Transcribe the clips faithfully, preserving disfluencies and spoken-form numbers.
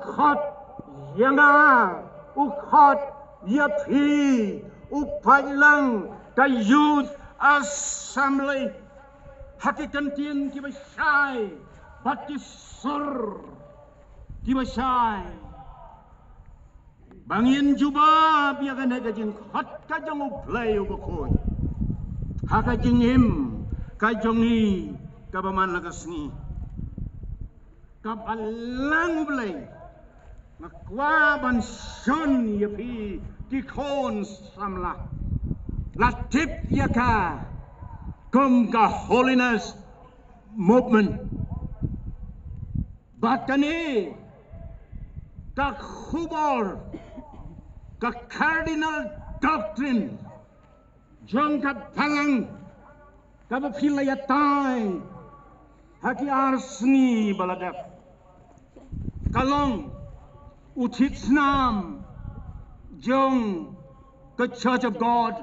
Khot ïa nga, u khot ïa phi, u paidlang ka Youth Assembly, ha ki kyntien kiba shai bad ki sur kiba shai, ba ngin jubab ïa kane ka jingkhot ka jong U Blei uba khuid ha ka jingim ka jong ngi kaba man la ka sngi. Ka Balang U Blei, nga kwah ban shon ïa phi ki khun samla, la tip ïa ka kum ka Holiness Movement. Bad kane ka khubor, ka cardinal doctrine jong ka Balang kaba phi la ïatai ha ki ar sngi ba la dep, ka long u thied snam jong ka Church of God,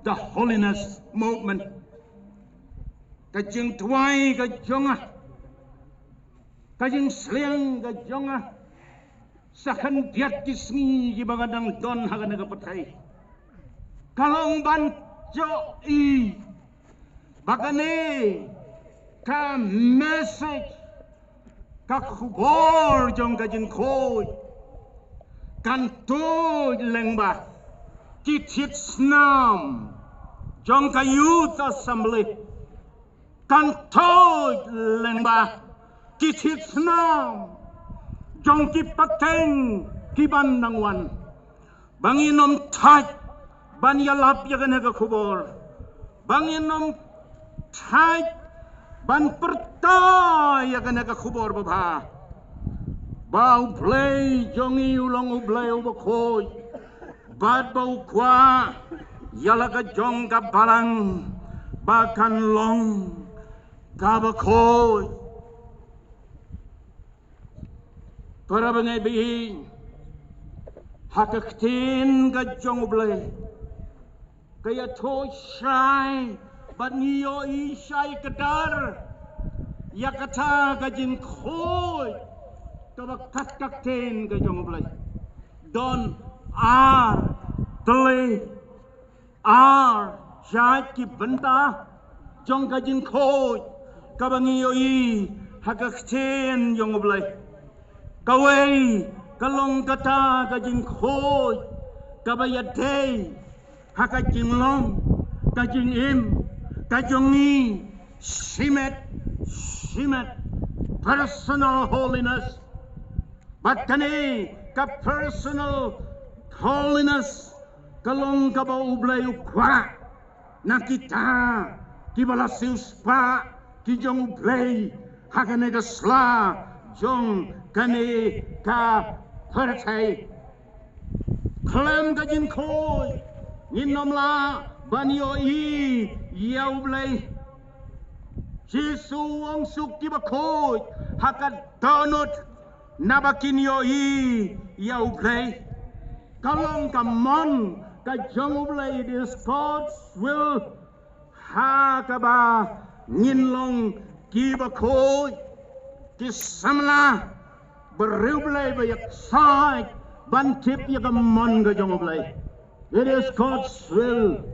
the Holiness Movement. Ka jingduwai ka jong nga, ka jingsliang ka jong nga, sa khyndiat ki sngi kiba nga dang don ha kane ka pyrthei, ka long ban ïohi ba kane ka message, ka khubor jong ka jingkhuid, kan tuid lyngba ki thied snam jong ka Youth Assembly, kan tuid lyngba ki thied snam jong ki pateng kiban dang wan. Ba ngin ym thait ban ïalap ïa kane ka khubor, ba ngin ym thait ban pyrta ïa kane ka khubor babha, ba U Blei jong ngi u long U Blei uba khuid, bad ba u kwah ïa la ka jong ka Balang ba kan long kaba khuid. Para bangeit ba ïeit, ha ka ktien ka jong U Blei ka ïathuh shai bad ngi ïohi shai kdar ïa kata ka jingkhuid kaba kat ka ktien ka jong U Blei. Don ar tylli ar jait ki bynta jong ka jingkhuid kaba ngi ïohi ha ka ktien jong U Blei. Kawei ka long kata ka jingkhuid kaba ïadei ha ka jinglong, ka jingim ka jong ngi shimet shimet, personal holiness. Bad kane ka personal holiness ka long kaba U Blei u kwah na kita kiba la siewspah ki jong U Blei ha kane ka sla jong kane ka pyrthei. Khlem ka jingkhuid ngin ym lah ban ïohi ïa U Blei. Jisu u ong, suk kiba khuid ha ka dohnud, naba kin ïohi ïa U Blei. Ka long ka mon ka jong U Blei, it is God's will, ha kaba ngin long kiba khuid, ki samla bariewblei ba ïaksaid ban tip ïa ka mon ka jong U Blei. It is God's will.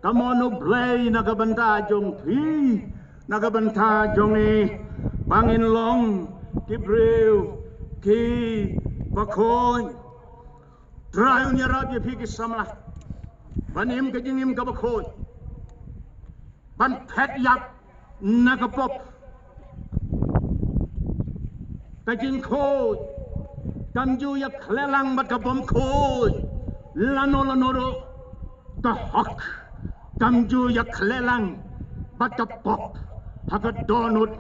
Ka mon U Blei na ka bynta jong phi, na ka bynta jong ngi, ba ngin long ki briew kiba khuid. Trai un ïarap ïa phi ki samla ban im ka jingim kaba khuid, ban phet ïap na ka pop. Ka jingkhuid kam ju ïakhleh lang bad ka bymkhuid. Lano lano ruh, ka hok kam ju ïakhleh lang bad ka pop ha ka dohnud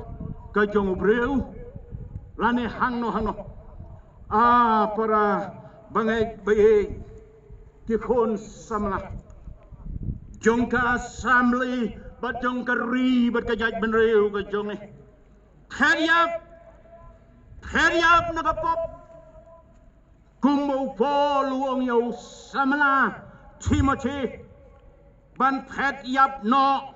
ka jong u briew, lane hangno hangno. A para bangeit ba ïeit, ki khun samla jong ka assembly bad jong ka ri bad ka jaitbynriew ka jong ngi, phet ïap, phet ïap na ka pop. Kumba u Paul u ong ïa u samla Timothy ban phet ïap noh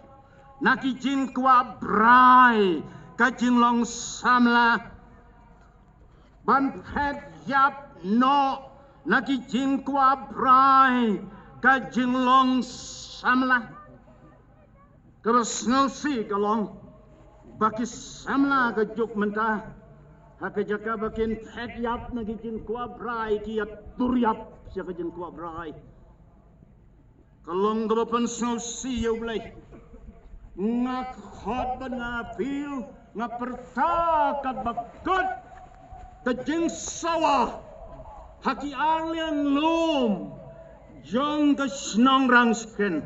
na ki jingkwah brai ka jinglong samla. Ban phet ïap noh na ki jingkwah brai ka jinglong samla. Kaba sngewsih ka long ba ki samla ka juk mynta ha ka jaka ba kin phet ïap na ki jingkwah brai, ki ïa tur ïap sha ka jingkwah brai. Ka long kaba pynsngewsih ïa U Blei. Nga khot bad nga appeal, nga pyrta katba kut ka jingsawa ha ki arliang lum jong ka shnong Rangskhen.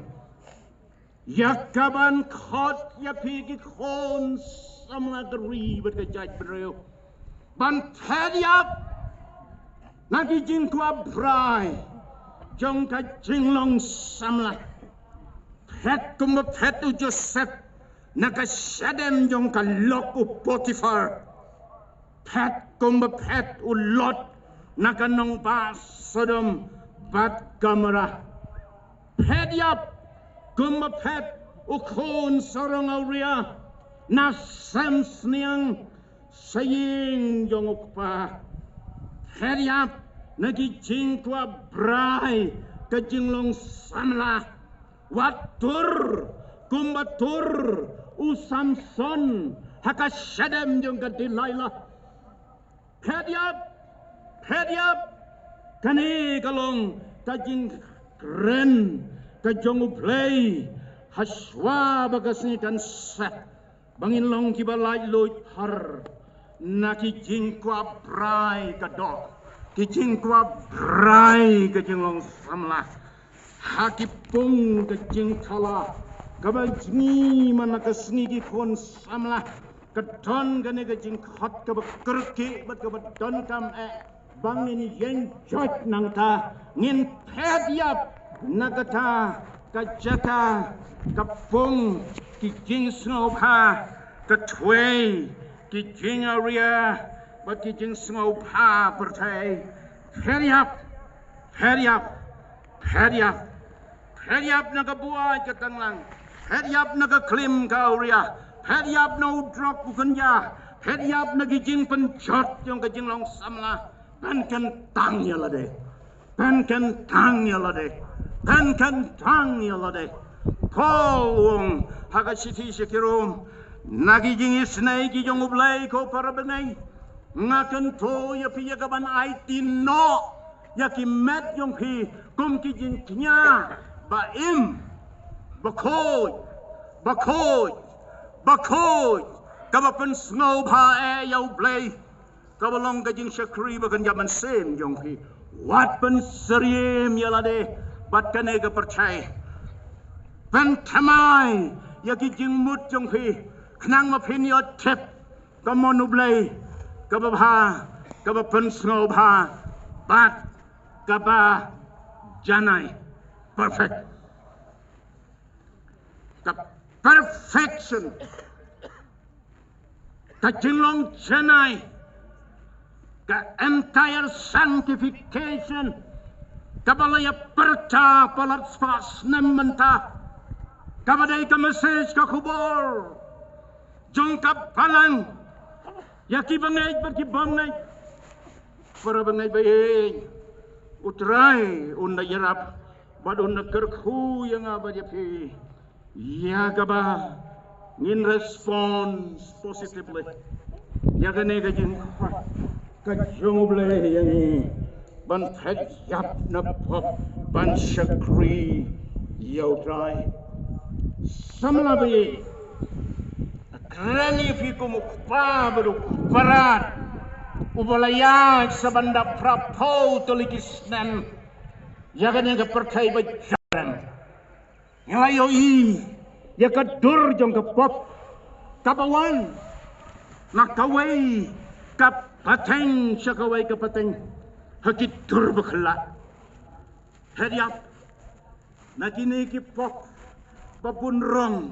Ïa kaban khot ïa phi ki khun samla ka ri bad ka jaitbynriew ban phet ïap na ki jingkwah brai jong ka jinglong samla. Phet kumba phet u Joseph na ka shadem jong ka lok u Potiphar. Phet kumba phet u Lot na ka nongbah Sodom bad Gomorrah. Phet ïap kumba phet u khun sarong awria na sem sniang sa ïing jong u kpa. Phet ïap na ki jingkwah brai ka jinglong samla. Wat tur kumba tur u Samson ha ka shadem jong ka Delilah. Phet ïap, phet ïap. Kane ka long ka jingkren ka jong U Blei ha shuwa ba ka sngi kan sah. Ba ngin long kiba laitluid phar na ki jingkwah brai ka doh, ki jingkwah brai ka jinglong samla ha ki pung ka jingthala. Kaba jngi man la ka sngi ki khun samla ka don kane ka jingkhot kaba kyrkieh bad kaba donkam eh ba ngin ïeng joit nangta, ngin phet ïap na kata ka jaka ka pung ki jingsngewbha, ka thwei ki jingawria bad ki jingsngewbha pyrthei. Phet ïap, phet ïap, phet ïap. Phet ïap na ka buaid ka tanglang. Phet ïap na ka klim ka awria. Phet ïap na u drok u kynja. Phet ïap na ki jingpynjot jong ka jinglong samla. Pynkyntang ïa lade. Pynkyntang ïa lade. Pynkyntang ïa lade. Paul u ong ha ka shithi sha ki Rom, na ki jingisynei ki jong U Blei, ko para bangeit, nga kyntu ïa phi ïa kaban aiti noh ïa ki met jong phi kum ki jingkñia ba im, ba khuid, ba khuid, ba khuid, kaba pynsngewbha eh ïa U Blei, kaba long ka jingshakri ba kynja mynsiem jong phi. Wat pynsyriem ïa lade bad kane ka pyrthei. Pynthymmai ïa ki jingmut jong phi khnang ma phin ïoh tip ka mon U Blei kaba bha, kaba pynsngewbha bad kaba janai. Perfect. Ka perfection, ka jinglong janai, ka entire sanctification kaba la ïa pyrta palat spah snem mynta, kaba dei ka message, ka khubor jong ka balang ïa ki bangeit bad ki bym ngeit. Para bangeit ba ïeit, U Trai un da ïarap bad un da kyrkhu ïa nga bad ïa phi ïa kaba ngin response positively ïa kane ka jingkhot ka jong U Blei ïa ngi ban phet ïap na pop, ban shakri ïa U Trai. Samla ba ïeit, kren ïa phi kum u kpa bad u kpa rat uba la ïaid sa ban da phra phew tylli ki snem ïa kane ka pyrthei ba jrem. Ngi la ïohi ïa ka dur jong ka pop kaba wan na kawei ka pateng sha kawei ka pateng ha ki dur ba khlad. Phet ïap na kine ki pop ba bun rong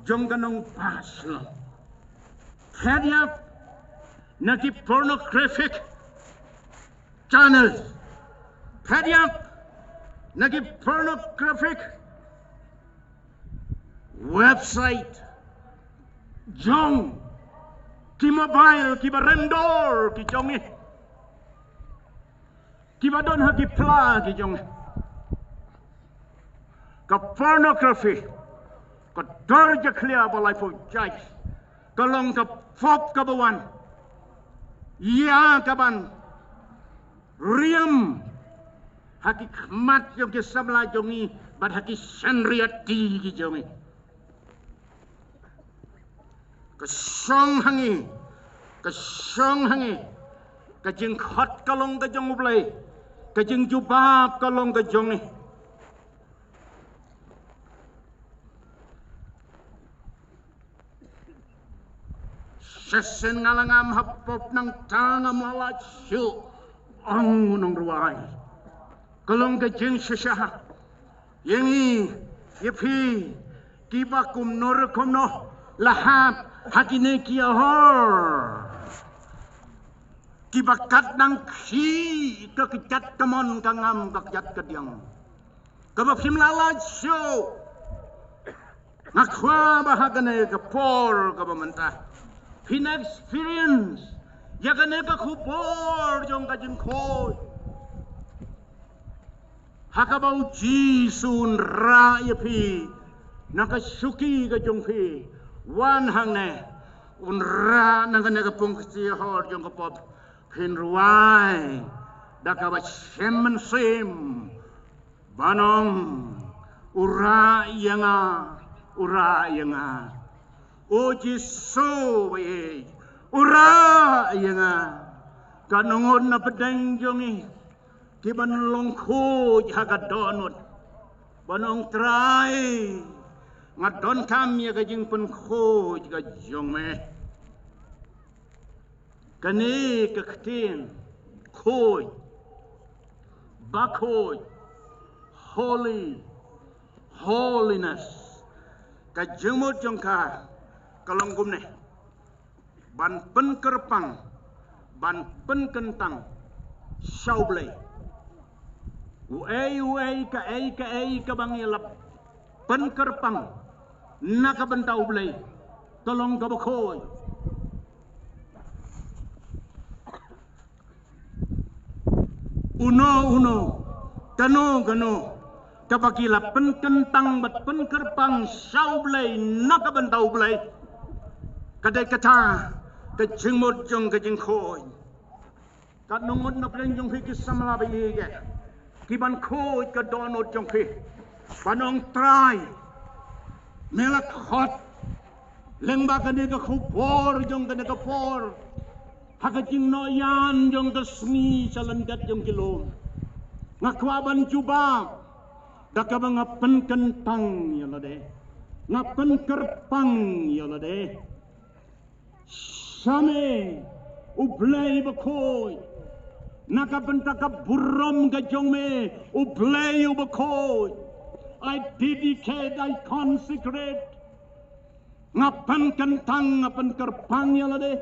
jong ka nongbah shnong. Phet ïap na ki pornographic channels. Phet ïap na ki pornographic website jong ki mobile kiba rem dor ki jong ngi. kiba don ha ki phla ki jong ngi. Ka pornography, ka dor jakhlia ba laiphew jait, ka long ka pop kaba wan ïa kaban riam ha ki khmat jong ki samla jong ngi bad ha ki synriati ki jong ngi. Ka shong ha ngi, ka shong ha ngi, ka jingkhot ka long ka jong U Blei, ka jingjubab ka long ka jong ngi. Shisien nga la ngam ha pop nangta ngam lah lait shuh, ong u nongrwai. Ka long ka jingshisha ïa ngi, ïa phi, kiba kumno re kumno la hap ha kine ki ahor, kiba kat nang khih ka kjat kamon ka ngam ka kjat kadiang. Kaba phim lah lait shuh. Nga kwah ba ha kane ka por kaba mynta phin experience ïa kane ka khubor jong ka jingkhuid, ha kaba U Jisu un rah ïa phi na ka shuki ka jong phi. Wan hangne, un rah na kane ka pung ka sihor jong ka pop, phin rwai da kaba shem mynsiem. Ban ong, u rah ïa nga, u rah ïa nga. O Jisu baieit, u rah ïa nga. Katno ngut na pdeng jong ngi kiban long khuid ha ka dohnud, ban ong Trai, nga donkam ïa ka jingpynkhuid ka jong me. Kane ka ktien khuid, ba khuid, holy, holiness, ka jingmut jong ka ka long kumne: ban pynkyrpang, ban pynkyntang sha U Blei. Uei uei, kaei kaei kaba ngi la pynkyrpang na ka bynta U Blei, ka long kaba khuid. Uno uno, kano kano kaba ki la pynkyntang bad pynkyrpang sha U Blei na ka bynta U Blei, ka dei kata ka jingmut jong ka jingkhuid. Katno ngut na pdeng jong phi ki samla baieit kiban khuid ka dohnud jong phi, ban ong Trai, me la khot lyngba kane ka khubor jong kane ka por, ha ka jingnoh ïan jong ka sngi sha lyndet jong ki lum. Nga kwah ban jubab da kaba nga pynkyntang ïa lade, nga pynkyrpang ïa lade sha me, U Blei bakhuid. Na ka bynta ka burom ka jong me, U Blei u bakhuid, I dedicate, I consecrate. Nga pynkyntang, nga pynkyrpang ïa lade.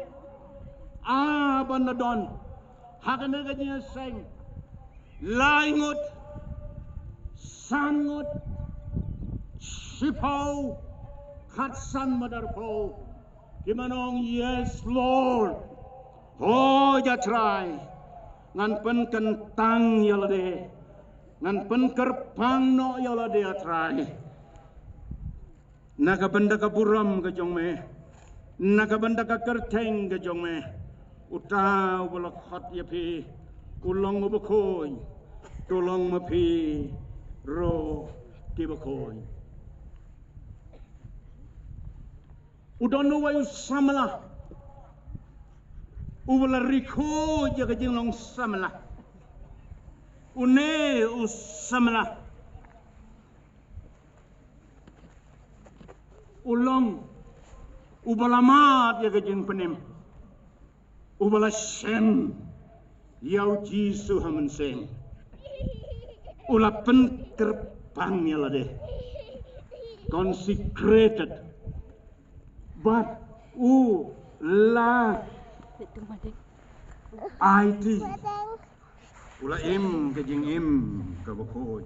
Ah, ban da don ha kane ka jingïaseng lai ngut, san ngut, shiphew, khatsan, madarphew kiban ong Yes Lord. Hooid ah Trai, ngan pynkyntang ïa lade, ngan pynkyrpang noh ïa lade ah Trai, na ka bynta ka burom ka jong me, na ka bynta ka kyrteng ka jong me. Uta uba la khot ïa phi u long u bakhuid, to long ma phi ruh ki bakhuid. U don uwei u samla uba la ri khuid ïa ka jinglong samla. Une u samla u long uba la mad ïa ka jingpynim, uba la shem ïa U Jisu ha mynsiem. U la pynkyrpang ïa lade, consecrated. Bad u la aiti, u la im ka jingim ka bakhuid.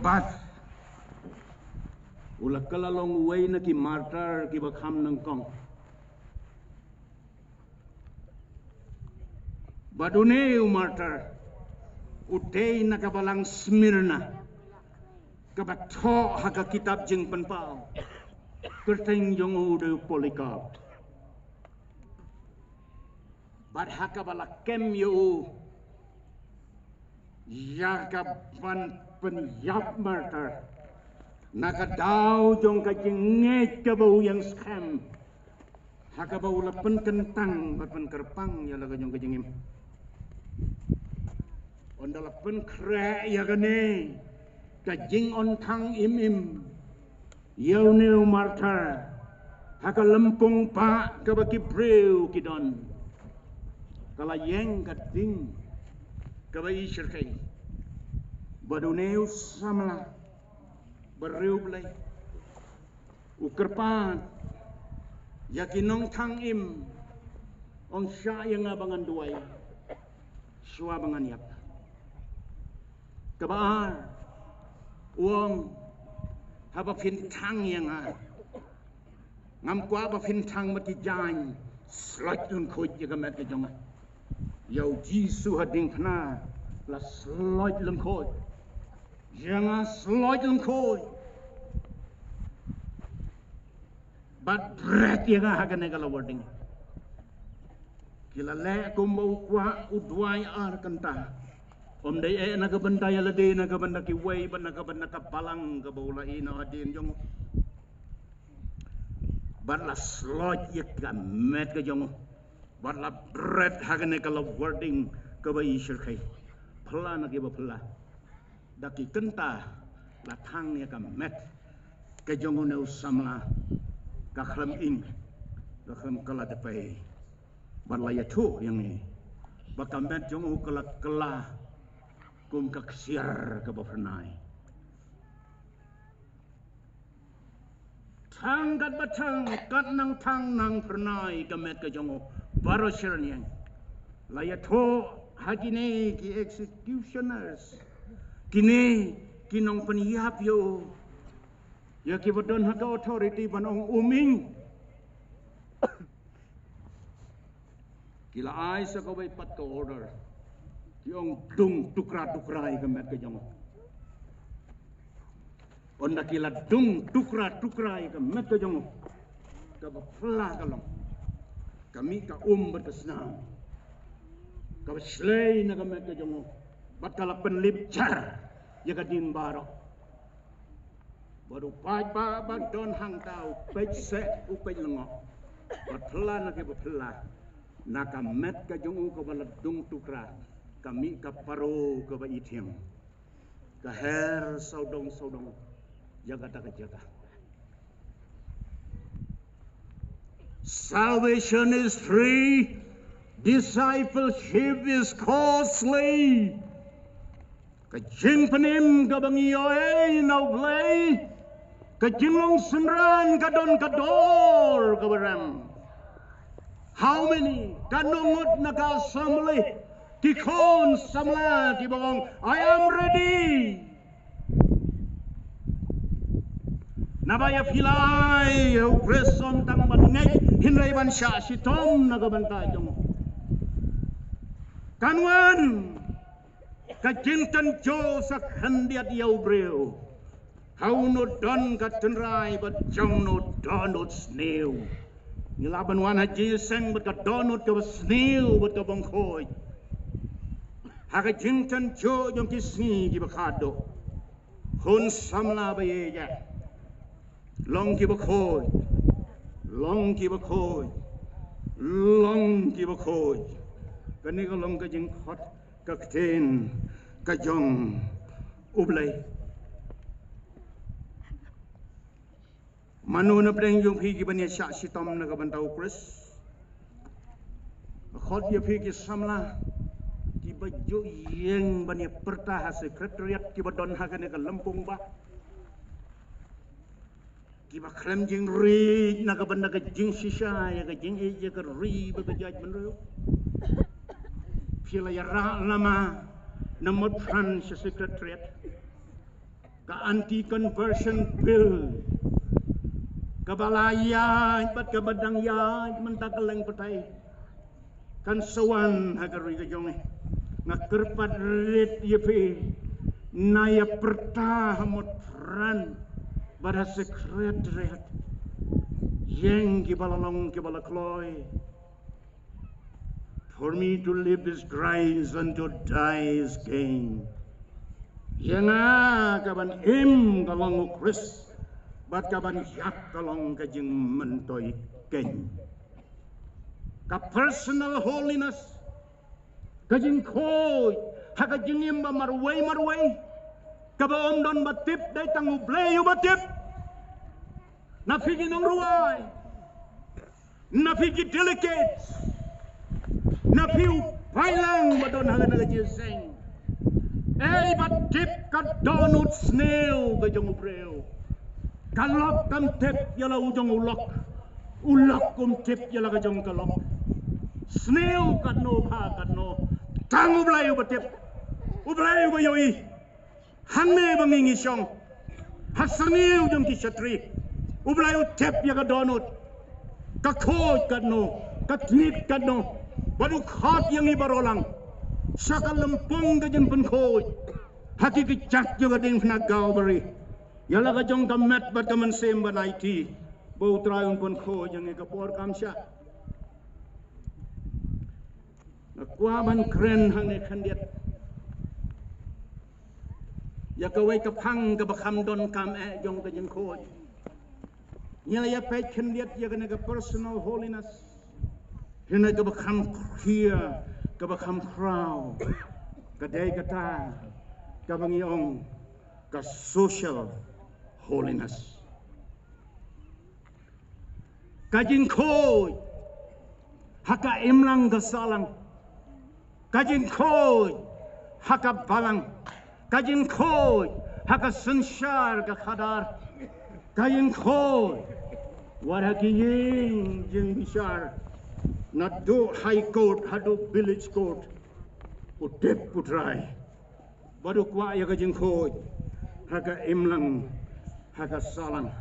Bad u la kylla long uwei na ki martyr kiba kham nyngkong. Bad une u martyr u dei na ka balang Smyrna, kaba thoh ha ka kitab Jingpynpaw. Kyrteng jong u dei u Polycarp. Bad ha kaba la kem ïa u ïa ka ban pynïap martyr na ka daw jong ka jingngeit kaba u ïeng skhem, ha kaba u la pynkyntang bad pynkyrpang ïa la ka jong ka jingim. Ynda la pynkhreh ïa kane ka jingong thang im im ïa une u martyr ha ka lympung bah kaba ki briew ki don, ka la ïeng ka ding kaba i shyrkhei. Bad une u samla bariewblei u kyrpad ïa ki nongthang im, ong, shah ïa nga ba ngan duwai shuwa ba ngan ïap. Kaba ar, u ong, haba phin thang ïa nga, ngam kwah ba phin thang bad ki jaiñ. Sloit lyngkhuid ïa ka met ka jong nga. Ïa u Jisu ha diengphna la sloit lyngkhuid. Ïa nga sloit lyngkhuid. Bad bret ïa nga ha kane ka lawar ding. Ki la leh kumba u kwah, u duwai ar kynta. Ym dei eh na ka bynta ïa lade, na ka bynta kiwei, bad na ka bynta ka balang kaba u la ïeh noh hadien jong u. Bad la sloit ïa ka met ka jong u. Bad la bret ha kane ka lawar ding kaba i shyrkhei. Phylla na kiba phylla. Da ki kynta la thang ïa ka met ka jong une u samla, ka khlem ing, ka khlem kylla dpei. Bad la ïathuh ïa ngi ba ka met jong u ka la kylla kum ka ksiar kaba phyrnai. Thang katba thang, kat nang thang nang phyrnai ka met ka jong u. Baroh shi rynïeng. La ïathuh ha kine ki executioners, kine ki nongpynïap ïa u, ïa kiba don ha ka authority ban ong um ing. Ki la ai sa kawei pat ka order. Ki ong dung tukra tukra ïa ka met ka jong u. Ynda ki la dung tukra tukra ïa ka met ka jong u, kaba phylla ka long, ka mih ka um bad ka snam, kaba shlei na ka met ka jong u, bad ka la pynlip jar ïa ka ding baroh. Bad u paidbah ba don hangta u peit seh, u peit lyngngoh. Bad phylla na kiba phylla, na ka met ka jong u kaba la dung tukra, ka mih ka paro kaba ithiang, ka her sawdong sawdong ïa kata ka jaka. Salvation is free, discipleship is costly. Ka jingpynim kaba ngi ïoh na U Blei, ka jinglong synran ka don ka dor kaba rem. How many? Katno ngut na ka assembly, ki khun samla kiba ong, "I am ready." Naba ïa phi la ai ïa u Khrist ym tang ban ngeit, hynrei ban shah shitom na ka bynta jong u. Kan wan ka jingtynjuh sa khyndiat ïa u briew. Ha uno don ka tynrai bad jong uno don u sniew. Ngi lah ban wan ha jingïaseng bad ka dohnud kaba sniew bad ka bymkhuid. Ha ka jingtynjuh jong ki sngi kiba khadduh, khun samla ba ïeit, long kiba khuid, long kiba khuid, long kiba khuid. Kane ka long ka jingkhot ka ktien ka jong U Blei. Mano na pdeng jong phi kiban ïa shah shitom na ka bynta u Khrist? Khot ïa phi ki samla kiba ju ïeng ban ïa pyrta ha secretariat kiba don ha kane ka lympung bah, kiba khlem jingri na ka bynta ka jingshisha ïa ka jingïeit ïa ka ri bad ka jaitbynriew. Phi la ïarah lama na mut pran sha secretariat. Ka anti conversion bill, kaba la ïaid bad kaba dang ïaid mynta ka leng pathai. kan sa wan ha ka ri ka jong ngi. Nga kyrpad rit ïa phi, na ïa pyrta ha mut pran bad ha secretariat, ïeng kiba la long kiba la kloi. For me to live is Christ and to die is gain. Ïa nga ka ban im ka long u Khrist, bad ka ban ïap ka long ka jingmyntoi keiñ. Ka personal holiness, ka jingkhuid ha ka jingim ba marwei marwei, kaba ym don ba tip, dei tang U Blei uba tip. Na phi ki nongrwai, na phi ki delegates, na phi u paidlang ba don ha kane ka jingïaseng. Ei ba tip ka dohnud sniew ka jong u briew. Ka lok kam tip ïa la u jong u lok. U lok kum tip ïa la ka jong ka lok. Sniew katno bha katno, tang U Blei uba tip. U Blei uba ïohi. Hangne ba ngi ngi shong ha sniew jong ki shatri, U Blei u tip ïa ka dohnud, ka khuid katno, ka tngit katno, bad u khot ïa ngi baroh lang sha ka lympung ka jingpynkhuid ha ki kjat jong ka diengphna Kalbari. Ïa la ka jong ka met bad ka mynsiem ban aiti ba U Trai un pynkhuid ïa ngi. Ka por kam shah. Nga kwah ban kren hangne khyndiat ïa kawei ka phang kaba kham donkam eh jong ka jingkhuid. Ngi la ïa peit khyndiat ïa kane ka personal holiness. Hynrei kaba kham khia, kaba kham khraw, ka dei kata kaba ngi ong ka social holiness. Ka jingkhuid ha ka imlang ka sahlang, ka jingkhuid ha ka balang, ka jingkhuid ha ka synshar ka khadar, ka jingkhuid wat ha ki ïing jingbishar, naduh High Court haduh Village Court. U tip U Trai. Bad u kwah ïa ka jingkhuid ha ka imlang, ha ka sahlang.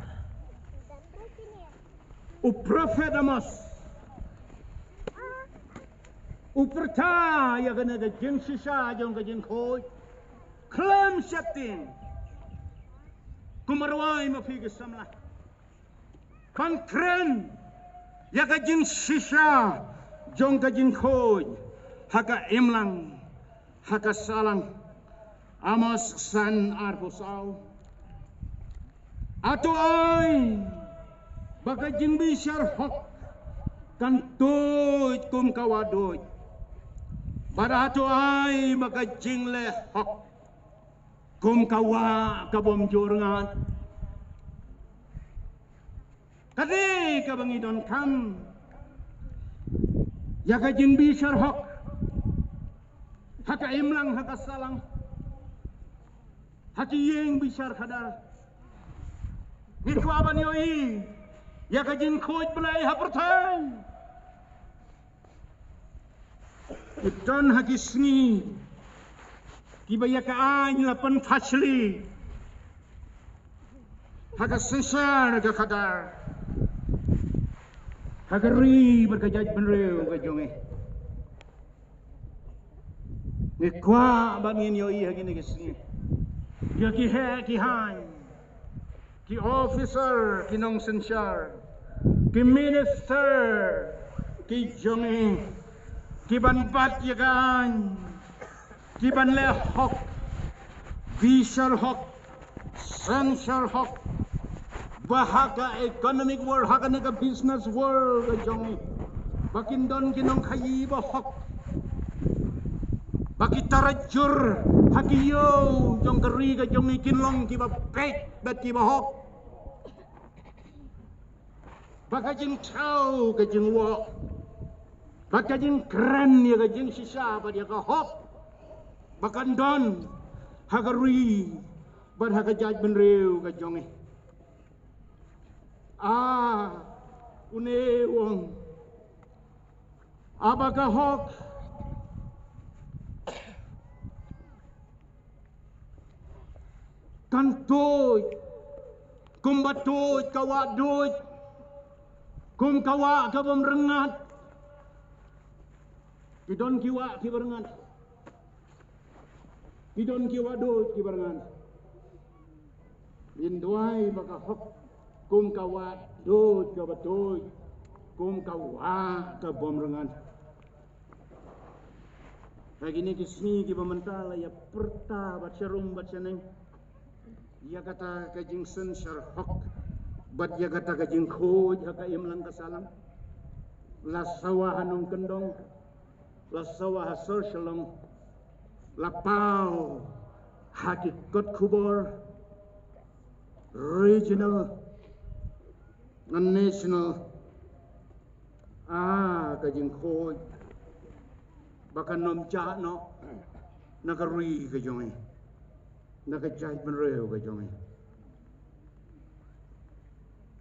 U prophet Amos u pyrta ïa kane ka jingshisha jong ka jingkhuid. Khlem sheptieng, ko marwei ma phi ki samla, ban kren ïa ka jingshisha jong ka jingkhuid ha ka imlang, ha ka sahlang. Amos san arphew saw. Hato ai ba ka jingbishar hok kan tuid kum ka wah duid, bad hato ai ba ka jingleh hok kum ka wah ka bym ju rngat? Kane kaba ngi donkam ïa ka jingbishar hok ha ka imlang, ha ka sahlang, ha ki ïing bishar khadar. Ngi kwah ban ïohi ïa ka jingkhuid Blei ha pyrthei. Ki don ha ki sngi kiba ïa ka aiñ la pynphasli ha ka synshar ka khadar, ha ka ri bad ka jaitbynriew ka jong ngi. Ngi kwah ban ngin ïohi ha kine ki sngi ïa ki heh ki haiñ, ki officer, ki nongsynshar, ki minister ki jong ngi, ki ban bat ïa ka aiñ, ki ban leh hok, bishar hok, synshar hok, ba ha ka economic world, ha kane ka business world ka jong ngi, ba kin don ki nongkhaïi ba hok, ba ki tarajur ha ki ïew jong ka ri ka jong ngi kin long kiba peit bad kiba hok. Ba ka jingthaw ka jingwoh, ba ka jingkren ïa ka jingshisha bad ïa ka hok ba kan don ha ka ri bad ha ka jaitbynriew ka jong ngi. A, une u ong, a ba ka hok kan tuid kumba tuid ka wah duid, kum ka wah ka bym rngat. Ki don ki wah ki barngan. Ki don ki wah duh ki barngan. Ngin duwai ba ka hok kum ka wah duh ka ba duh, kum ka wah ka bym rngan. Ha kine ki sngi ki ba mynta la ïa pyrta bad sharum bad shaneng ïa kata ka jingsynshar hok bad ïa kata ka jingkhuid ha ka imlang ka sahlang. La sawa ha nongkyndong, la sawa ha sor Shillong, la paw ha ki kot khubor regional and national. Ah, ka jingkhuid ba kan ym jah noh na ka ri ka jong ngi, na ka jaitbynriew ka jong ngi.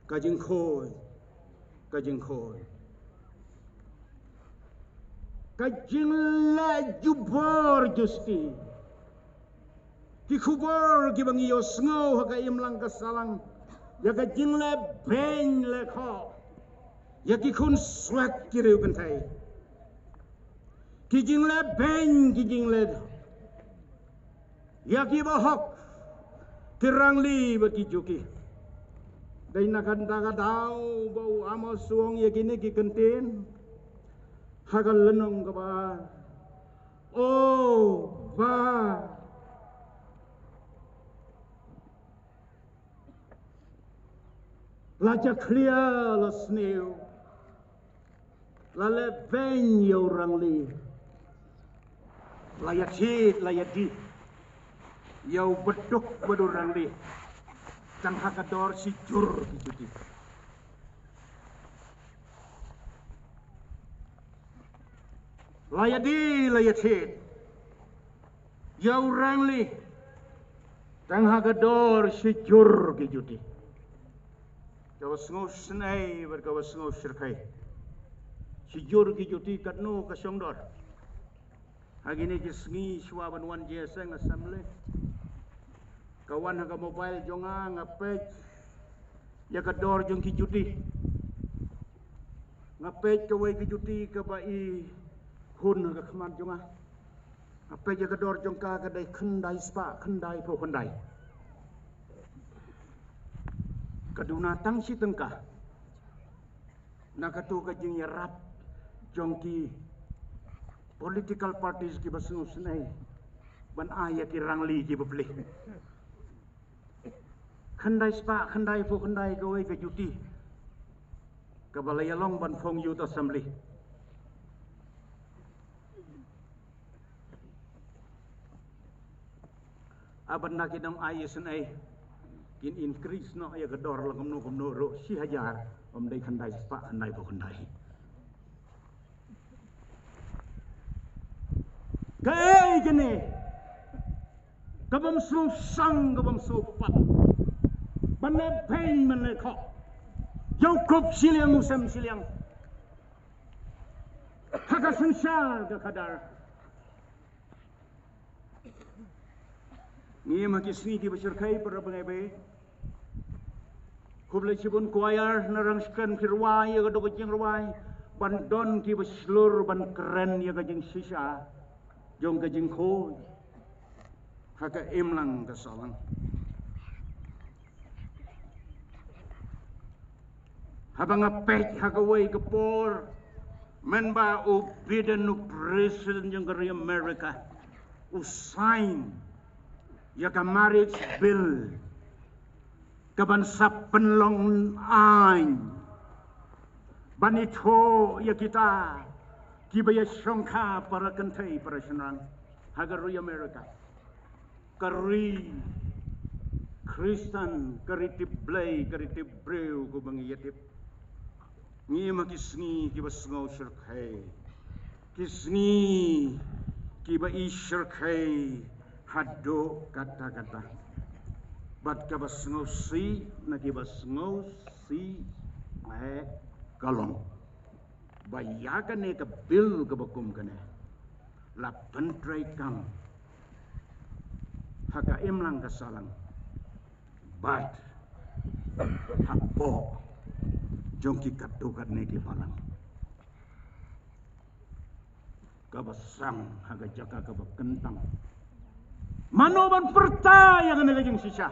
Ka jingkhuid, ka jingkhuid, ka jingleh jubor justi. Ki khubor ki ba ngi ïohsngew ha ka imlang ka sahlang ïa ka jingleh beiñ leh khoh ïa ki khun swet ki riewkynthei. Ki jingleh beiñ, ki jingleh ïa ki ba hok, ki rangli bad ki juki. Dei na kata ka daw ba u Amos u ong ïa kine ki kyntien ha ka lynnong kaba ar. O Bah, la jakhlia la sniew, la leh beiñ ïa u rangli, la ïa thied, la ïa dih ïa u baduk bad u rangli tang ha ka dor shi jur ki juti. La ïa dih, la ïa thied ïa u rangli tang ha ka dor shi jur ki juti. Ka ba sngewsynei bad ka ba sngewshyrkhei. Shi jur ki juti katno ka shong dor. Ha kine ki sngi shuwa ban wan jingïaseng Assembly, ka wan ha ka mobile jong nga, nga peit ïa ka dor jong ki juti. Nga peit kawei ka juti kaba i hun ha ka khmat jong nga. Nga peit ïa ka dor jong ka, ka dei khyndai spah khyndai phew khyndai. Ka duna tang shi tyngka na katu ka jingïarap jong ki political parties ki ba sngewsynei ban ai ïa ki rangli ki bapli. Khyndai spah khyndai phew khyndai kawei ka juti kaba la ïalong ban phong Youth Assembly. Haba na ki nong ai ïasynei kin increase noh ïa ka dor la kumno kumno ruh, shi hajar, ym dei khyndai spah khyndai phew khyndai. Kaei kane ka bym sngewsang, ka bym sngewpang ban leh beiñ ban leh khoh ïa u kup shiliang u sem shiliang ha ka synshar ka khadar. Ngi ïa ma ki sngi ki ba shyrkhei para bangeit ba, khublei shibun choir na rang skren ki rwai ïa ka dok ka jingrwai ban don ki ba shlur ban kren ïa ka jingshisha jong ka jingkhuid ha ka imlang ka sahlang. Haba nga peit ha kawei ka por mynba u Biden, u president jong ka ri America, u sign ïa ka marriage bill ka ban sa pynlong aiñ ban ithuh ïa kita ki ba ïa shongkha para kynthei para shynrang ha ka ri America. Ka ri Khristan, ka ri tip Blei, ka ri tip briew, ko ba ngi ïa tip. Ngi ma ki sngi ki ba sngew shyrkhei, ki sngi ki ba i shyrkhei haduh katta katta. Bad ka ba sngewsih na ki ba sngewsih eh ka long ba ïa kane ka bill ka ba kum kane la pyntreikam ha ka imlang ka sahlang bad hapoh jong ki katto katne ki balang. kaba sang ha ka jaka kaba kyntang. Mano ban pyrta ïa kane ka jingshisha?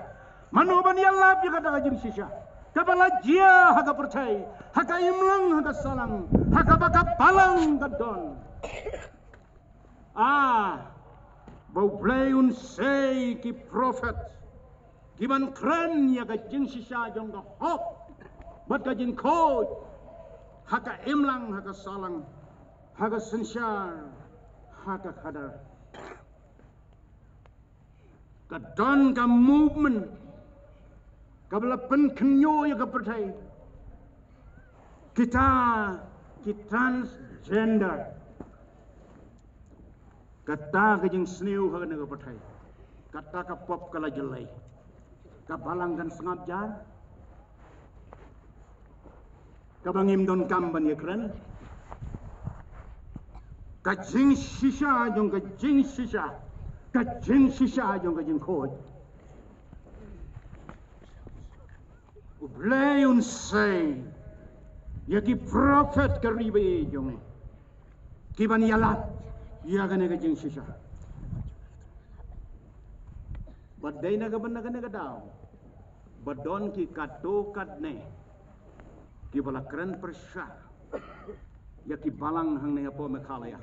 Mano ban ïalap ïa kata ka jingshisha? Kaba la jia ha ka pyrthei, ha ka imlang, ha ka sahlang, ha kaba ka balang ka don. Ah, ba U Blei un sei ki prophet ki ban kren ïa ka jingshisha jong ka hok bad ka jingkhuid, ha ka imlang, ha ka sahlang, ha ka synshar, ha ka khadar. Ka don ka movement kaba la pynkhynñiuh ïa ka pyrthei. Kita ki transgender. Kata ka jingsniew ha kane ka pyrthei. Kata ka pop ka la jlei. Ka balang kan sngap jar. Kaba ngim donkam ban ïakren. Ka jingshisha jong ka jingshisha. Ka jingshisha jong ka jingkhuid. U Blei un sei ïa ki prophet ka ri ba ïeit jong ngi, ki ban ïalap ïa kane ka jingshisha. Bad dei na ka bynta kane ka daw ba don ki katto katne ki ba la kren pyrshah ïa ki balang hangne hapoh Meghalaya.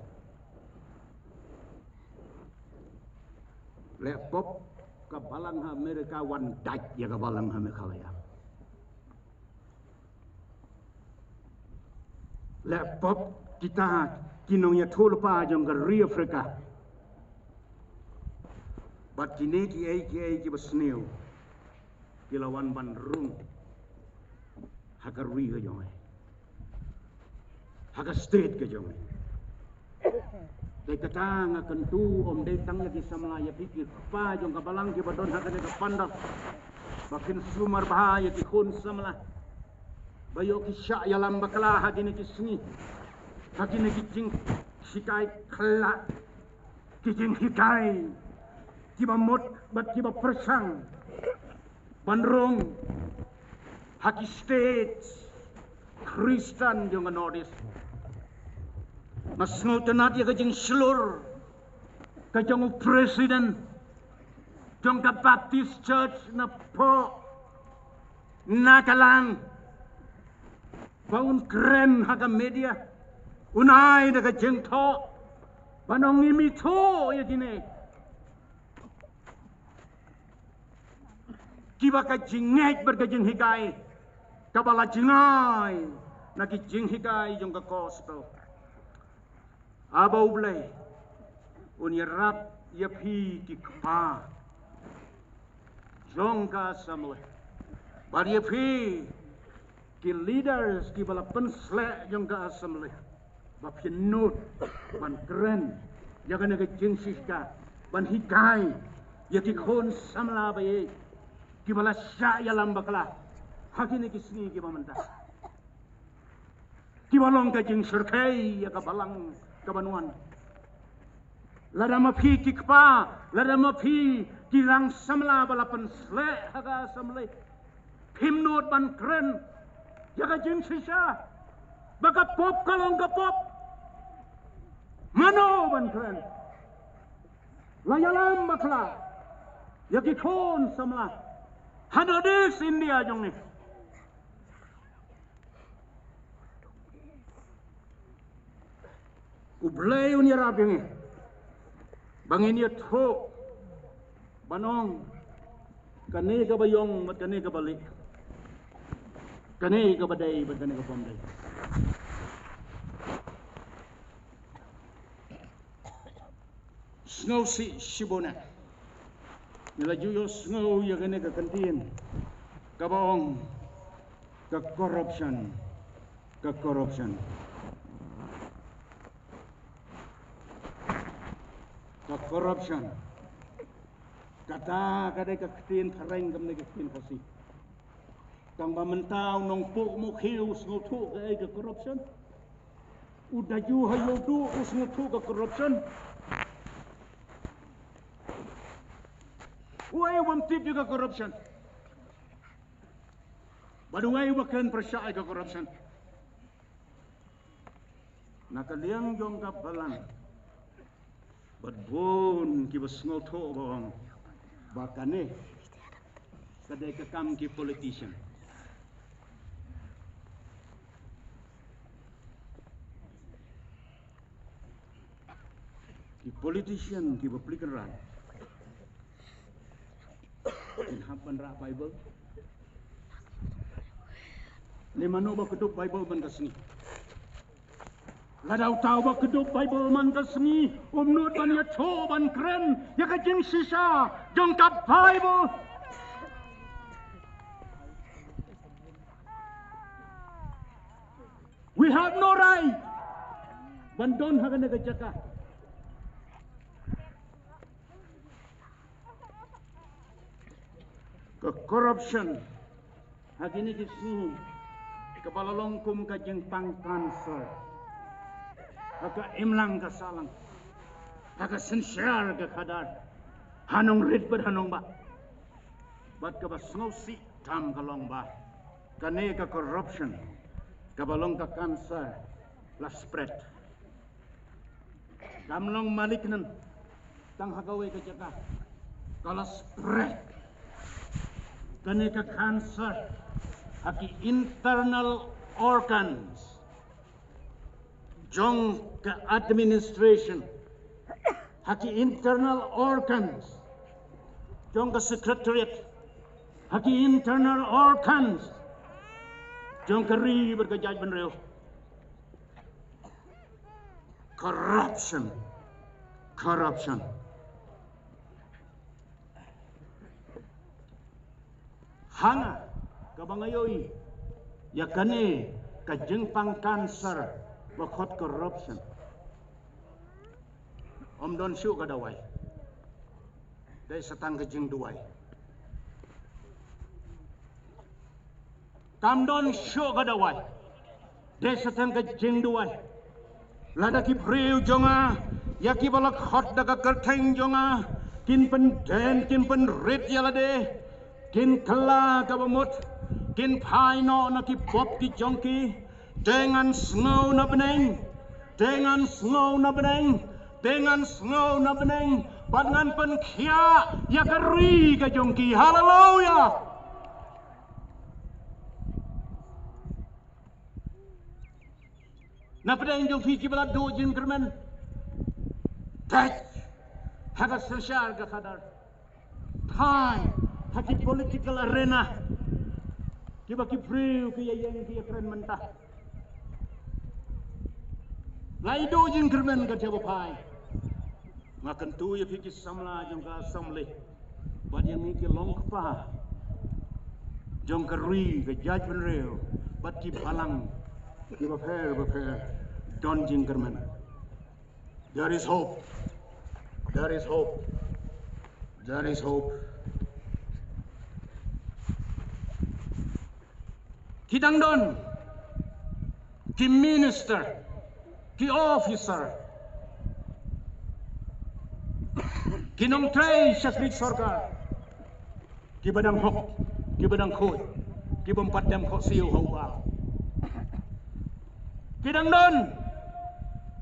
Leh pop ka balang ha Amerika wan dait ïa ka balang ha Meghalaya. Leh pop kita ki nongïathuhlypa jong ka ri Afrika. Bad kine kiei kiei kiba sniew ki la wan ban rung ha ka ri ka jong ngi, ha ka state ka jong ngi. Dei kata nga kyntu ym dei tang ïa ki samla, ïa phi ki kpa jong ka balang kiba don ha kane ka pandal, ba phin sumar bha ïa ki khun samla ba ïoh ki shah ïalam bakla ha kine ki sngi, ha kine ki jinghikai khyllah, ki jinghikai kiba mut bad kiba pyrshang ban rung ha ki state Khristan jong ka North East. Nga sngewtynnat ïa ka jingshlur ka jong u president jong ka Baptist Church napoh Nagaland, ba un kren ha ka media, un ai da ka jingthoh ban ong ngim ithuh ïa kine kiba ka jingngeit bad ka jinghikai kaba la jngai na ki jinghikai jong ka gospel. Aba U Blei un ïarap ïa phi ki kpa jong ka assembly, bad ïa phi ki leaders kiba la pynsleh jong ka assembly, ba phin nud ban kren ïa kane ka jingshisha, ban hikai ïa ki khun samla ba ïeit kiba la shah ïalam bakla ha kine ki sngi kiba mynta, kiba long ka jingshyrkhei ïa ka balang ka ban wan. Lada ma phi ki kpa, lada ma phi ki rang samla ba la pynsleh ha ka assembly, phim nud ban kren ïa ka jingshisha ba ka pop ka long ka pop. Mano ban kren? La ïalam bakla ïa ki khun samla ha North East India jong ngi. U Blei un ïarap ïa ngi ba ngin ïathuh ban ong kane kaba ïong bad kane kaba lieh, kane kaba dei bad kane kaba ym dei. Sngewsih shibun eh, ngi la ju ïohsngew ïa kane ka ktien kaba ong ka corruption, ka corruption, ka corruption. Kata ka dei ka ktien phareng, kam dei ka ktien Khasi. Tang ba mynta u nongpoh mukhiew u sngewthuh kaei ka corruption. U daju ha ïewduh u sngewthuh ka corruption. Uei u bym tip ïa ka corruption? Bad uei uba kren pyrshah ïa ka corruption? Na ka liang jong ka balang, Bad bun kiba sngewthuh ba ong ba kane ka dei ka kam ki politician. Ki politician kiba plie kynrad kin hap ban rah Baibl. Ne mano ba kdup Baibl man ka sngi? Lada uta uba kdup Baibl man ka sngi um nud ban ïathuh ban kren ïa ka jingshisha jong ka Baibl. We have no right ban don ha kane ka jaka. Ka corruption ha kine ki sngi kaba la long kum ka jingpang cancer ha ka imlang ka sahlang, ha ka synshar ka khadar, ha nongrit bad ha nongbah. Bad kaba sngewsih tam ka long ba kane ka corruption kaba long ka cancer la spread. Kam long malignant tang ha kawei ka jaka, ka la spread kane ka cancer ha ki internal organs jong ka administration, ha ki internal organs jong ka secretariat, ha ki internal organs jong ka ri bad ka jaitbynriew. Corruption. Corruption. Hana kaba nga ïohi ïa kane ka jingpang cancer ba khot corruption, ym don shuh ka dawai. Dei sa tang ka jingduwai. Kam don shuh ka dawai. Dei sa tang ka jingduwai. Lada ki briew jong nga, ïa kiba la khot da ka kyrteng jong nga, kin pynden, kin pynrit ïa lade, kin kylla kaba mut, kin phai noh na ki pop ki jong ki, te ngan sngew na bneng, te ngan sngew na bneng, te ngan sngew na bneng, bad ngan pynkhiah ïa ka ri ka jong ki. Haleluya. Na pdeng jong phi kiba la duh jingkyrmen, dei ha ka synshar ka khadar, phai ha ki political arena, kiba ki briew ki ïa ïeng ki ïa kren mynta. La ïa duh jingkyrmen ka jaba phai. Nga kyntu ïa phi ki samla jong ka assembly bad ïa ngi ki longkpa jong ka ri ka jaitbynriew bad ki balang kiba pher ba pher, don jingkyrmen. There is hope. There is hope. There is hope. Ki dang don ki minister, ki officer, ki nongtrei shakri sorkar, kiba dang hok, kiba dang khuid, kiba ym pat dem khohsiew ha u bal. Ki dang don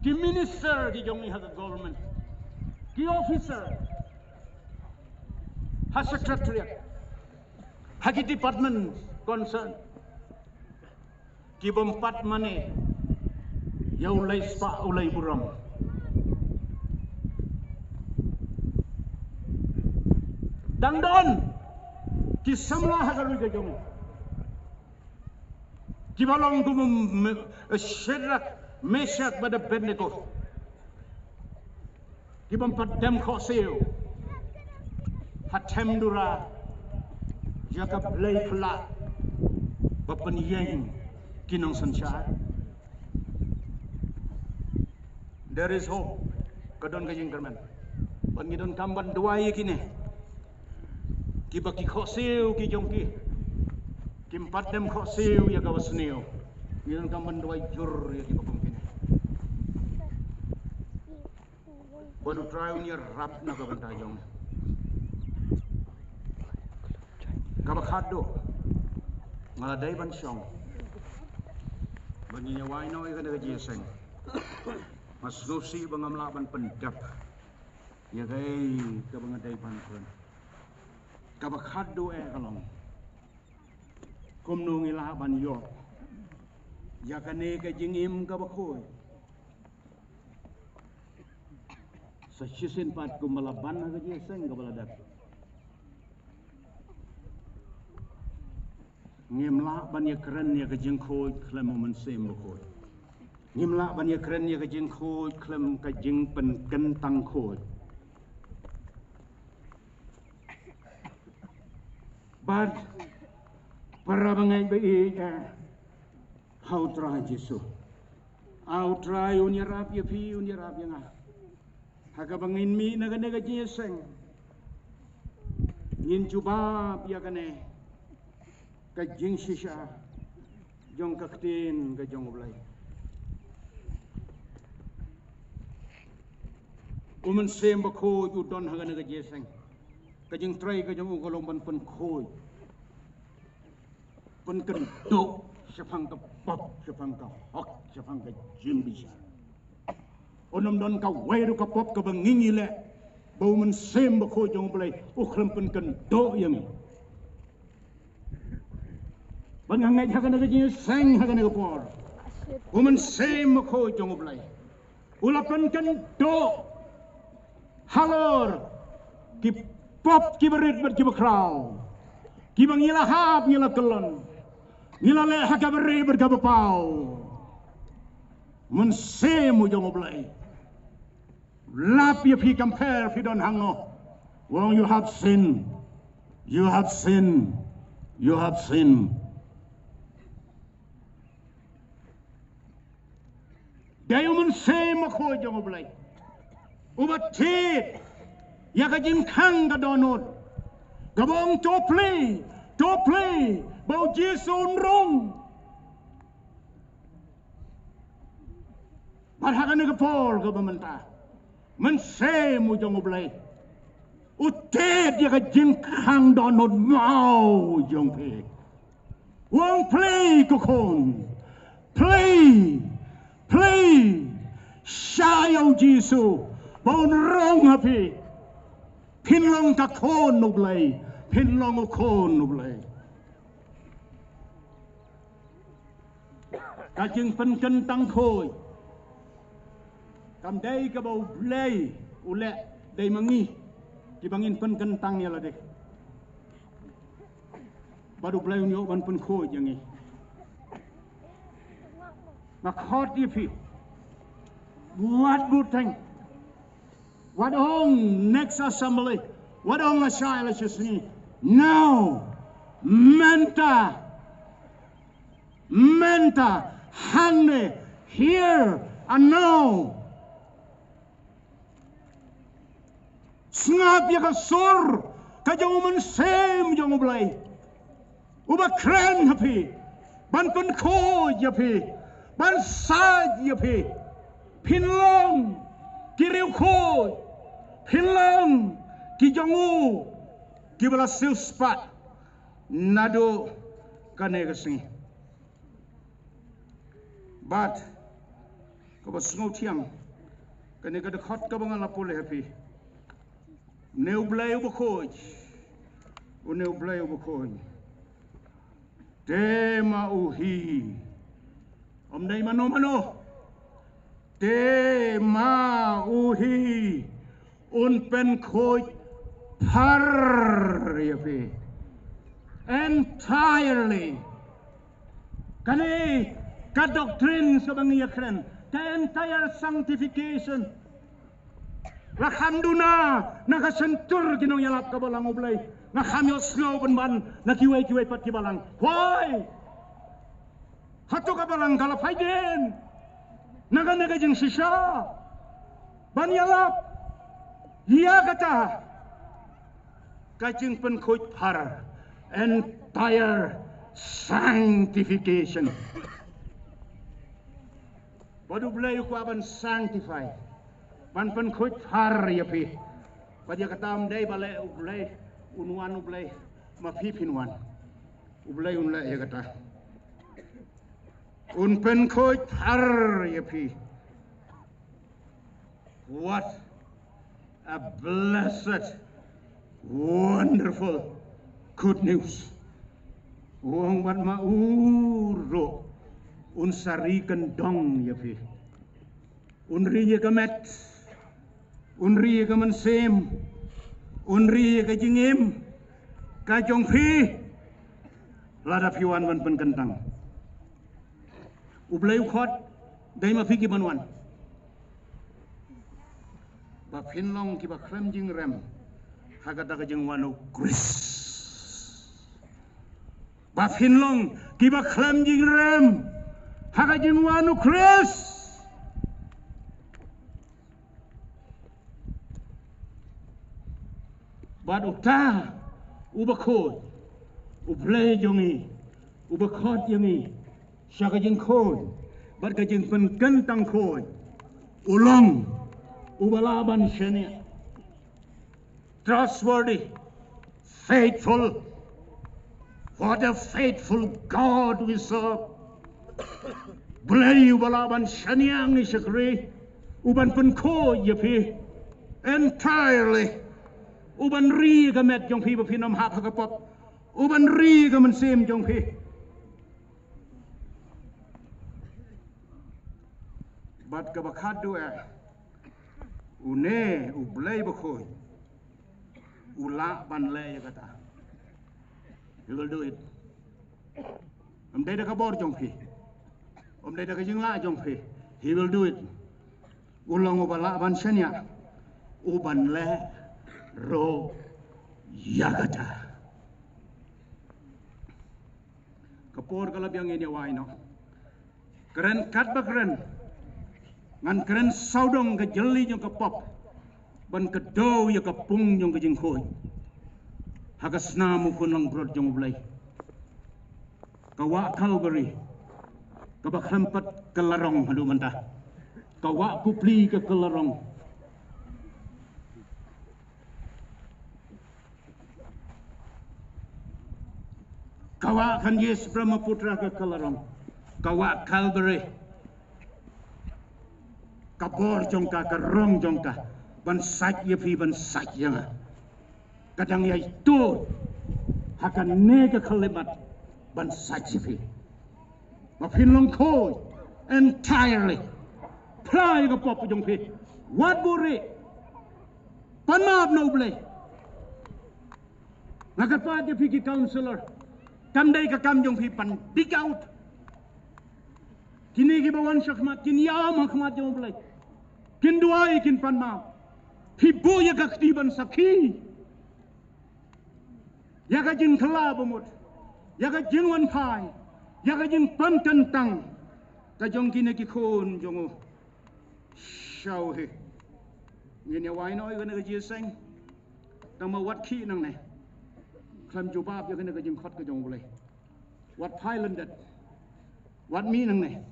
ki minister ki jong ngi ha ka government, ki officer ha secretariat, ha ki department concern, kiba ym pat mane ïa u lei spah u lei burom. Dang don ki samla ha ka ri ka jong ngi kiba long kum Me-, Shadrach, Meshach bad Abednego, kiba ym pat dem khohsiew ha them dura ïa ka blei phylla ba pynïeng ki nongsynshar. There is hope. Ka don ka jingkyrmen. Bad ngi donkam ban duwai ïa kine kiba ki khohsiew ki jong ki kim pat dem khohsiew ïa kaba sniew. Ngi donkam ban duwai jur ïa kiba kum kine. Ba U Trai un ïarap na ka bynta jong ngi. Kaba khatduh, nga la dei ban shong ba ngin ïa wai noh ïa kane ka jingïaseng. Nga sngewsih ba ngam lah ban pyndep Ïa kaei kaba nga dei ban kren? Kaba khatduh eh ka long, kumno ngi lah ban ïoh ïa kane ka jingim kaba khuid? Sa shisien pat kumba la ban ha ka jingïaseng kaba la dep, ngim lah ban ïakren ïa ka jingkhuid khlem u Mynsiem Bakhuid. Ngim lah ban ïakren ïa ka jingkhuid khlem ka jingpynkyntang khuid. Bad para bangeit ba ïeit, eh, ha u Trai Jisu. Ah, u Trai un ïarap ïa phi, un ïarap ïa nga. Ha kaba ngin mih na kane ka jingïaseng, ngin jubab ïa kane ka jingshisha jong ka ktien ka jong U Blei. U Mynsiem Bakhuid u don ha kane ka jingïaseng. Ka jingtrei ka jong u ka long ban pynkhuid, pynkynduh shaphang ka pop, shaphang ka hok, shaphang ka jingbishar. Un ym don kawei ruh ka pop kaba ngi ngi leh ba u Mynsiem Bakhuid jong U Blei u khlem pynkynduh ïa ngi. Ba nga ngeit ha kane ka jingïaseng, ha kane ka por, u Mynsiem Bakhuid jong U Blei u la pynkynduh halor ki pop kiba rit bad kiba khraw, kiba ngi la hap, ngi la kyllon, ngi la leh ha kaba rit bad kaba paw. Mynsiem u jong U Blei lap ïa phi, compare phi don hangno. Wong, you have sinned. You have sinned. You have sinned. Dei u Mynsiem Bakhuid jong U Blei uba thied ïa ka jingkhang ka dohnud, kaba ong to plie, to plie ba u Jisu un rung. Bad ha kane ka por kaba mynta, Mynsiem u jong U Blei u thied ïa ka jingkhang dohnud maw jong phi. Wong, plie ko khun, plie, plie sha ïa u Jisu ba un rung ha phi. Phin long ka khun U Blei, phin long u khun U Blei. Ka jingpynkyntang khuid kam dei kaba U Blei u leh, dei ma ngi kiba ngin pynkyntang ïa lade. Bad U Blei un ïoh ban pynkhuid ïa ngi. Nga khot ïa phi, wat bud teng. Wat ong next assembly, wat ong lashai lashisngi. Now, mynta, mynta, hangne, here and now. Sngap ïa ka sur ka jong u Mynsiem jong U Blei uba kren ha phi, ban pynkhuid ïa phi, ban sait ïa phi. Phin long ki riewkhuid, phin long ki jong u kiba la siewspah naduh kane ka sngi. Bad kaba sngewthiang, kane ka dkhot kaba nga la pule ha phi, une U Blei uba khuid, une U Blei uba khuid, te ma u hi, ym dei mano mano, te ma u hi un pynkhuid phar ïa phi entirely. Kane ka doctrine kaba ngi ïa kren, ka entire sanctification. La kham duna na ka shyntur ki nongïalap ka balang U Blei. Nga kham ïohsngew pynban na kiwei kiwei pat ki balang. Why? Hato ka balang ka la phai dien na kane ka jingshisha ban ïalap ïa kata ka jingpynkhuid phar, entire sanctification? Bad U Blei u kwah ban sanctify, ban pynkhuid phar ïa phi. Bad ïa kata ym dei ba leh U Blei, un wan U Blei ma phi phin wan. U Blei un leh ïa kata. Un pynkhuid phar ïa phi. Wat A blessed, wonderful, good news. U ong bad ma u ruh un sa ri kyndong ïa phi. Un ri ïa ka met, un ri ïa ka mynsiem, un ri ïa ka jingim ka jong phi. Lada phi wan ban pynkyntang. U Blei u khot, dei ma phi ki ban wan. Ba phin long ki ba khlem jingrem ha kata ka jingwan u Khrist. Ba phin long ki ba khlem jingrem ha ka jingwan u Khrist. Bad uta u ba khot, u Blei jong ngi, u ba khot jong ngi sha ka jingkhot bad ka jingpynkyntang khot, u long u ba lah ban shaniah. Trustworthy, faithful. What a faithful God we serve. Blei u ba lah ban shaniah ngi shakri, u ban pynkhot ïa phi entirely, u ban ri ka met jong phi ba phin ym hap ha ka pop, u ban ri ka mynsiem jong phi. Bad ka ba khadduh eh, une u Blei ba khot u lah ban leh ïa kata. He will do it. Ym dei da ka bor jong phi, ym dei da ka jinglah jong phi. He will do it. U long u ba lah ban shaniah, u ban leh ruh ïa kata. Ka por ka la biang, ngin ïa wai noh. Kren katba kren, ngan kren sawdong ka jylli jong ka pop ban kdew ïa ka pung jong ka jingkhot ha ka snam u Khun langbrot jong u Blei. Ka wah Calvary, ka ba khlem pat ka la rong haduh mynta. Ka wah Kupli ka ka la rong. Ka wah Ganges Brahmaputra ka ka la rong. Ka wah Calvary, ka bor jong ka, ka rong jong ka ban sait ïa phi, ban sait ïa nga. Ka dang ïai tuid ha kane ka khyllipmat ban sait ïa phi. Ba phin long khot entirely. Phla ïa ka pop jong phi. Wat buhrieh. Pan map na u Blei. Nga kyrpad ïa phi ki counsellor, kam dei ka kam jong phi ban dik out. Kine ki ba wan shakhmat kin ïam ha khmat jong u Blei, kin duwai, kin pan map. Phi buh ïa ka kti ban sakhi ïa ka jingkylla bamut, ïa ka jingwan phai, ïa ka jingpynkyntang ka jong kine ki khun jong u. Shaw hi. Ngin ïa wai noh ïa kane ka jingïaseng. Tang ma wat khih nangne, khlem jubab ïa kane ka jingkhot ka jong u Blei. Wat phai lyndet. Wat mih nangne.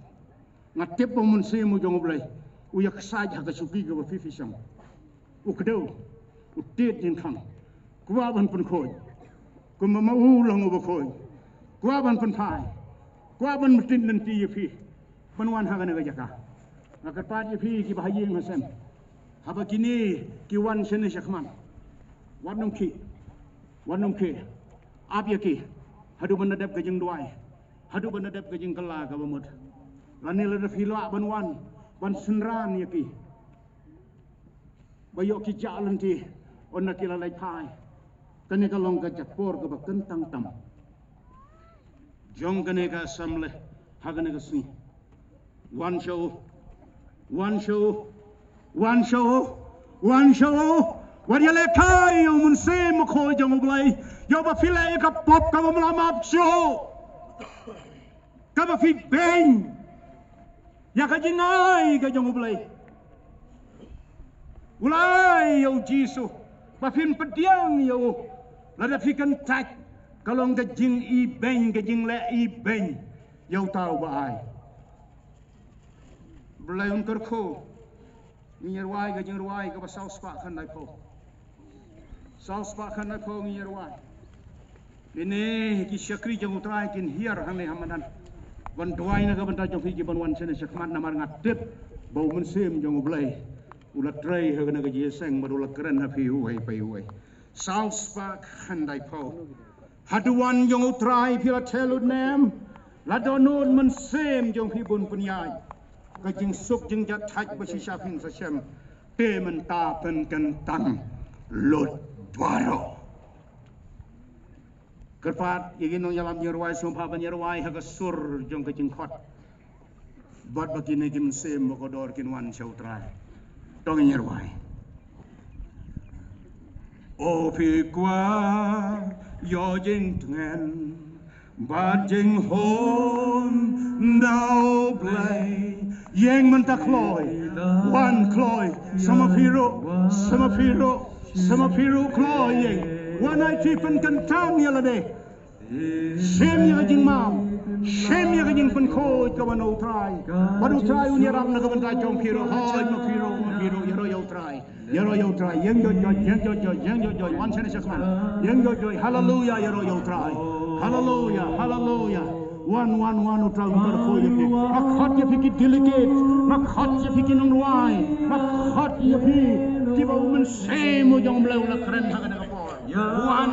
Nga tip ba u Mynsiem u jong u Blei u ïa ksaid ha ka shuki ka ba phi phi shong. U kdew, u tied jingkhang. Kwah ban pynkhot. Kumba ma u long u ba khot. Kwah ban pynphai. Kwah ban mtip lynti ïa phi ban wan ha kane ka jaka. Nga kyrpad ïa phi ki ba ha ïing ha sem, haba kine ki wan shane shakhmat, wat nym khih. Wat nym khih. Ap ïa ki haduh ban da dep ka jingduwai, haduh ban da dep ka jingkylla ka bamut. Lane lada phi lah ban wan ban synran ïa ki, ba ïoh ki jah lynti, ynda ki la leit phai. Kane ka long ka jaka por ka ba kyntang tam jong kane ka assembly ha kane ka sngi. Wan sha u, wan sha u, wan sha u, wan sha u. Wat ïalehkai ïa u Mynsiem Bakhuid jong u Blei, ïa u ba phi leh ïa ka pop ka bym lah map shuh, ka ba phi beiñ ïa ka jingai ka jong u Blei. U lai ïa u Jisu ba phin pdiang ïa u. Lada phi kyntait, ka long ka jingibeiñ, ka jingleh ibeiñ ïa uta u ba ai. Blei un kyrkhu. Ngin ïa rwai ka jingrwai ka ba saw spah khyndai phew. Saw spah khyndai phew ngin ïa rwai. Kine ki shakri jong u Trai kin hiar hangne ha madan ban duwai na ka bynta jong phi ki ban wan shane shakhmat, namar nga tip ba u Mynsiem jong u Blei U la trei ha kane ka jingïaseng bad u la kren ha phi uwei pa uwei. Saw spah khyndai phew. Ha duwan jong U Trai phi la theh lut ne em? La dohnud mynsiem jong phi bun pynïaid. Ka jingsuk jingjahthait ba shisha phin sa shem. Te mynta pynkyntang lut baroh. Kyrpad ïa ki nongïalam jingïarwai, sngewbha ban ïarwai ha ka sur jong ka jingkhot. Bad ba kine ki mynsiem ba kordor kin wan sha U Trai. To ngin ïarwai. O phi kwah ïoh jingtngen bad jinghun da U Blei. Ïeng mynta kloi. Wan kloi. Sa ma phi ruh. Sa ma phi ruh. Sa ma phi ruh kloi ïeng. Wan aiti pynkyntang ïa lade. Shim ïa ka jingmam. Shim ïa ka jingpynkhuid kaba na U Trai. Bad U Trai un ïarap na ka bynta jong phi ruh. Hooid ma phi ruh, ma phi ruh, ïaroh ïa U Trai. Ïaroh ïa U Trai. Ïeng jot jot, ïeng jot jot, ïeng jot jot. Wan shane sha khmat. Ïeng jot jot. Haleluya, ïaroh ïa U Trai. Haleluya, haleluya. Wan, wan, wan, U Trai un kyrkhu ïa phi. Nga khot ïa phi ki delegate. Nga khot ïa phi ki nongrwai. Nga khot ïa phi kiba u Mynsiem u jong U Blei u la kren ha kane ka por. Wan,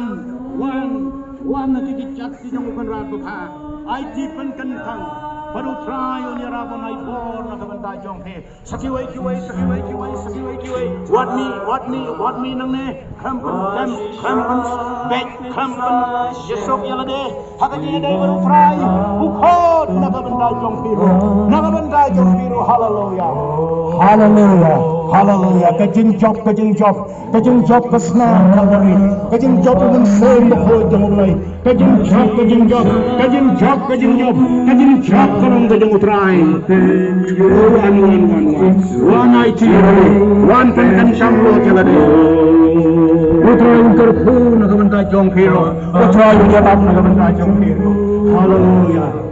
wan, wan na ki kjat ki jong u Kynrad Bapha. Aiti pynkyntang. Bad U Trai un ïarap ban ai bor na ka bynta jong phi. Sa kiwei kiwei, sa kiwei kiwei, sa kiwei kiwei. Wat mih, wat mih, wat mih nangne. Khlem pyn, khlem, khlem pynbeit, khlem pynïasuk ïa lade. Ha ka jingïadei bad U Trai. U khot na ka bynta jong phi ruh. Na ka bynta jong phi ruh. Haleluya. Haleluya. Haleluya. Ka jingjop, ka jingjop. Ka jingjop ka snam Kalbari. Ka jingjop u Mynsiem Bakhuid jong U Blei. Ka jingjop, ka jingjop, ka jingjop, ka jingjop, ka jingjop ka long ka jong U Trai. Wan, wan, wan, wan. Wan aiti, wan pynkyntang lut ïa lade. U Trai un kyrkhu na ka bynta jong phi ruh. U Trai un ïarap na ka bynta jong phi ruh. Haleluya.